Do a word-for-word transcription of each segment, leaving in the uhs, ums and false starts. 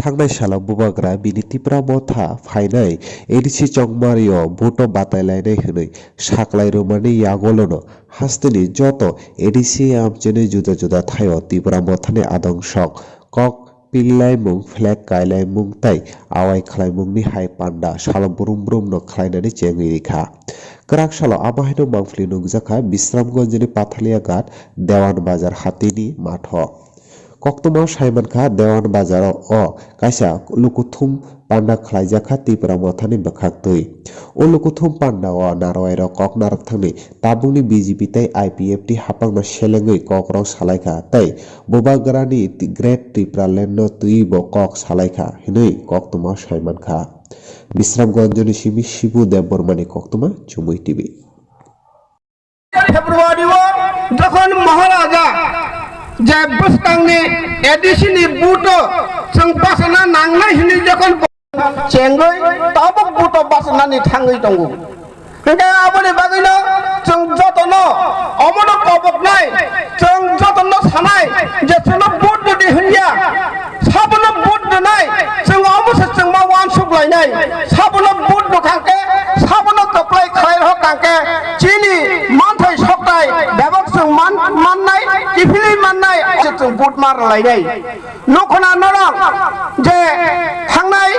Thangnai salo Bubagra bini Tipra Motha phainai A D C chongmario vote-o batai lainai hwnwi saklai rwmani yagolono hasteni joto A D C amchini juda juda thaio Tipra Mothani adong sok kok pililaimung, flag kailaimung tei awai khlaimungni hai panda salo brum brumno khlainani chengwi rikha. Kwrak salo abo haino mangpili nukjakha Bisramganjni Pathalia Ghat Dewan Bazar hatini matho. Koktwma saimankha Dewan Bazar o kaisa lukuthum panda khlaijakha Tipra Mothani bwkhaktwi. O lukuthum panda o narwai rok kok narwkthangni tabukni B J P tei I P F T haphangno selengwi kokrok salaikha tei Bubagrani Great Tripura Land no twiwi bo kok salaikha hinwi koktwma saimankha. Bisramganjni simi Shibu Debbarmani koktwma Chumui T V. February o jokhon Maharaja je bwskangni A D C ni vote o chwng bachana nangnai hinwi jokhon chengwi tabuk vote o bachanani thangwi tongo. Hwnkhe aboni bagwino chwng jotono omono koboknai, chwng jotono sanai je chwngno vote rwdi hwnya. Sabono vote rwnai, chwng omo se chwngma uansuk lainai. Sabono vote rwkhang khe, sabono kwplai khlai rw kang khe, chini manthai soktai bebak chwng man-, mannai, kiphilwi mannai, se chwng vote ma rwlainai. Nukhuna norok je thangnai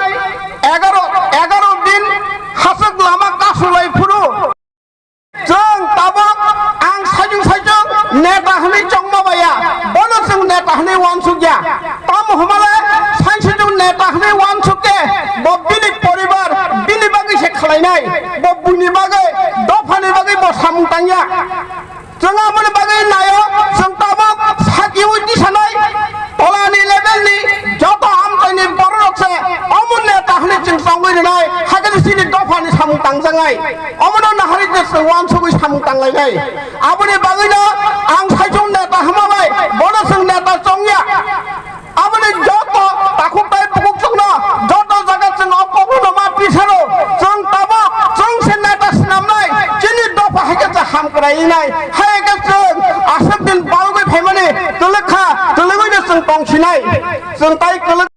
egaro, egaro din hachwk lama kasulai phuru. Chwng tabuk ang saichung saichung neta hwnwi chongma baiya, bono chwng neta hwnwi uansukya. Tamo hwnmale saisaichung neta hwnwi uansuk khe bo bini poribar, bini bagwi se khlainai, bo buini bagwi, dophani bagwi bo samung tangya. Chwng aboni bagwi naio, chwng tabuk sakiui tisanai, tolani level ni joto amchaini bororok se omo neta hwnwi chwng chongwi rwnai, hakhe chini dophani samung tangjaknai. Omono naharwi je chwng uansugwi samung tanglainai. Aboni bagwino ang saichung neta hwnma bai, bono chwng neta chongya. Aboni joto takhuk tai bukhuk chwngno joto jaga chwng o kokno ma pisaro. Chwng tabuk chwng se neta swnamnai, chini dopha hai khe cha hamkrai wngnai. Hai khe chwng aswk din balgwi phaimani kwlwkha, kwlwgwino chwng tongsinai. Chwng tai kwlwk